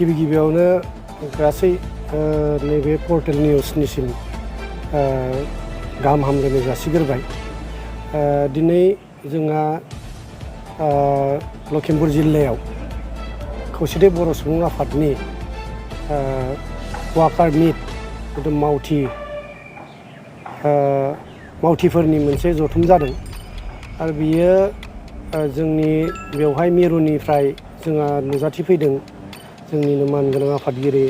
गिबि गिबियावनो गासै नैबे पर्टेल निउसनिसिम गाहाम हामलायनाय जासिग्रोबाय। दिनै जोंहा लखिमपुर जिल्लायाव खौसेथि बर' सुबुं आफादनि वाकार मिट मावथिफोरनि मोनसे जथुम जादों आरो बियो जोंनि बेवहाय मिरुनिफ्राय जोंहा नुजाथिफैदों जोंनिनो मानगोनां आफादगिरि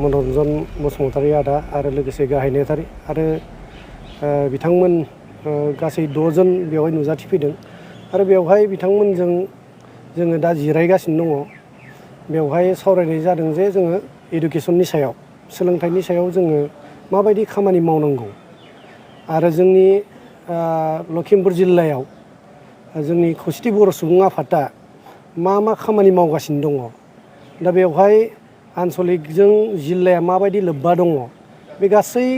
मनरन्जन बसुमतारी आदा आरो लोगोसे गाहाय नेहाथारि आरो बिथांमोन गासै 6 जन बेवहाय नुजाथिफैदों आरो बेवहाय बिथांमोनजों जोङो दा जिरायगासिनो दङ। बेवहाय सावरायनाय जादों जे जोङो इडुकेसननि सायाव सोलोंथाइनि सायाव जोङो माबायदि खामानि मावनांगौ आरो जोंनि लखिमपुर जिल्लायाव जोंनि खौसेथि बर' सुबुं आफादा मा खामानि मावगासिनो दङ। दा बेवहाय आन्सलिकजों जिल्लाया माबायदि लोब्बा दङ बे गासै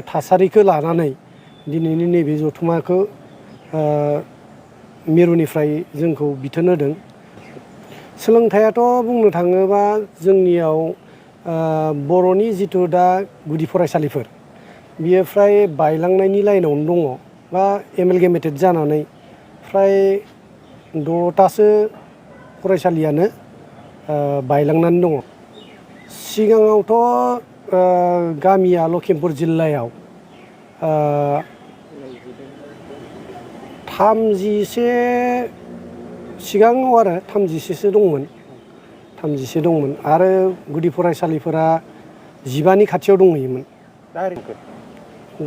थासारिखौ लानानै दिनैनि नैबे जथुम्माखौ मिरुनिफ्राय जोंखौ बिथोन होदों। सोलोंथाइयाथ' बुंनो थाङोबा जोंनियाव बर'नि जिथु दा गुदि फरायसालिफोर बियो फ्राय बायलांनायनि लाइनावनो दङ बा एमेलगेमेटेड जानानै फ्राय 6थासो फरायसालियानो बायलांनानै दङ। सिगाङावथ' गामिया लखिमपुर जिल्लायाव 31 सिगाङाव आरो 31सो दंमोन 31 दंमोन आरो गुदि फरायसालिफोरा 15नि खाथियाव दंहैयोमोन।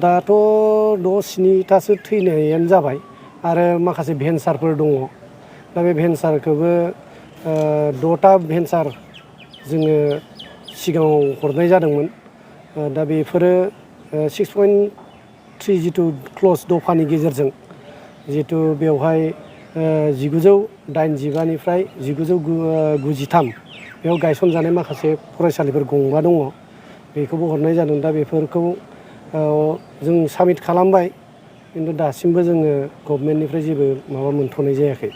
दाथ' 6-7थासो थैनायानो जाबाय आरो माखासे भेन्सारफोर दङ। दा बे भेन्सारखौबो 6टा भेन्सार जोङो सिगाङाव हरनाय जादोंमोन। दा बेफोरो 6.3 जिथु क्लज दफानि गेजेरजों जिहेतु बेवहाय 1985निफ्राय 1993 बेयाव गायसनजानाय माखासे फरायसालिफोर 2 दङ बेखौबो हरनाय जादों। दा बेफोरखौ जों साबमिट खालामबाय खिन्थु दासिमबो जोङो गभर्नमेन्टनिफ्राय जेबो माबा मोनथ'नाय जायाखै।